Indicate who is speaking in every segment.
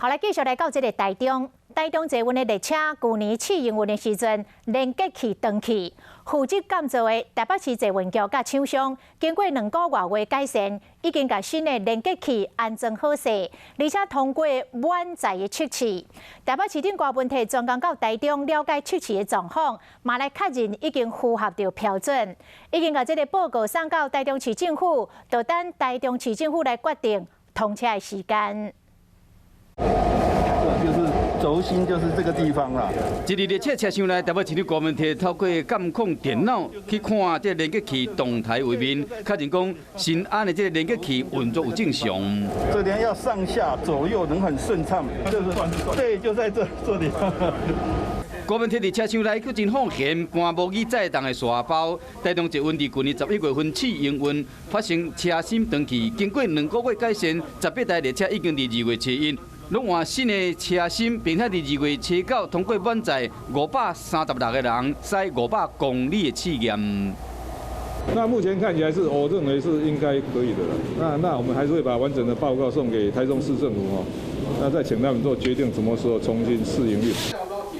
Speaker 1: 好來，繼續來到這个台中，台中捷運的列車，舊年試營運的時陣，連結器斷去，負責監造的台北市捷運局佮廠商，經過2個外月改善，已經共新的連結器安裝好勢，而且通過滿載的測試。台北市長柯文哲專工到台中了解測試的狀況，嘛來確認已經符合著標準，已經共這个報告送到台中市政府，就等台中市政府來決定通車的時間。
Speaker 2: 就是軸心，就是這個地方啦。
Speaker 3: 一佇列車車廂內，台北市長柯文哲透過監控電腦去看這連結器動態畫面，確認講新安的這个連結器運作有正常。
Speaker 2: 這邊要上下左右能很順暢，就是對，就在這裡。
Speaker 3: 柯文哲佇車廂內閣真放閒，搬模擬載重的沙包。台中捷運佇舊年11月份試營運，發生車芯斷去，經過2個月改善，18台列車已經佇2月試運。攏換新的車芯，並且佇2月初9通過滿載536個人，駛500公里的試驗。
Speaker 4: 那目前看起來是，我認為是應該可以的了。那我們還是會把完整的報告送給台中市政府哦，那再請他們做決定，什麼時候重新試營運。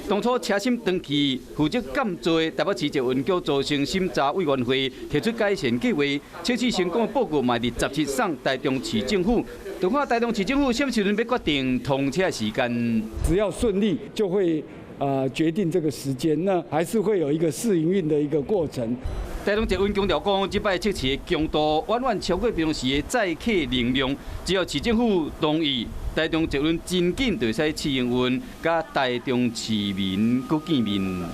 Speaker 3: 當初車芯斷去，負責監造的台北市捷運局造成審查委員會提出改善計劃，測試成功的報告嘛佇17送台中市政府，就看台中市政府啥時陣欲決定通車時間。
Speaker 5: 只要順利，就會決定這個時間，那還是會有一個試營運的一個過程。
Speaker 3: 台中捷運強調講，這擺測試的強度遠遠超過平常時的載客能量，只要市政府同意，台中捷運真緊就會使試營運，佮台中市民閣見面。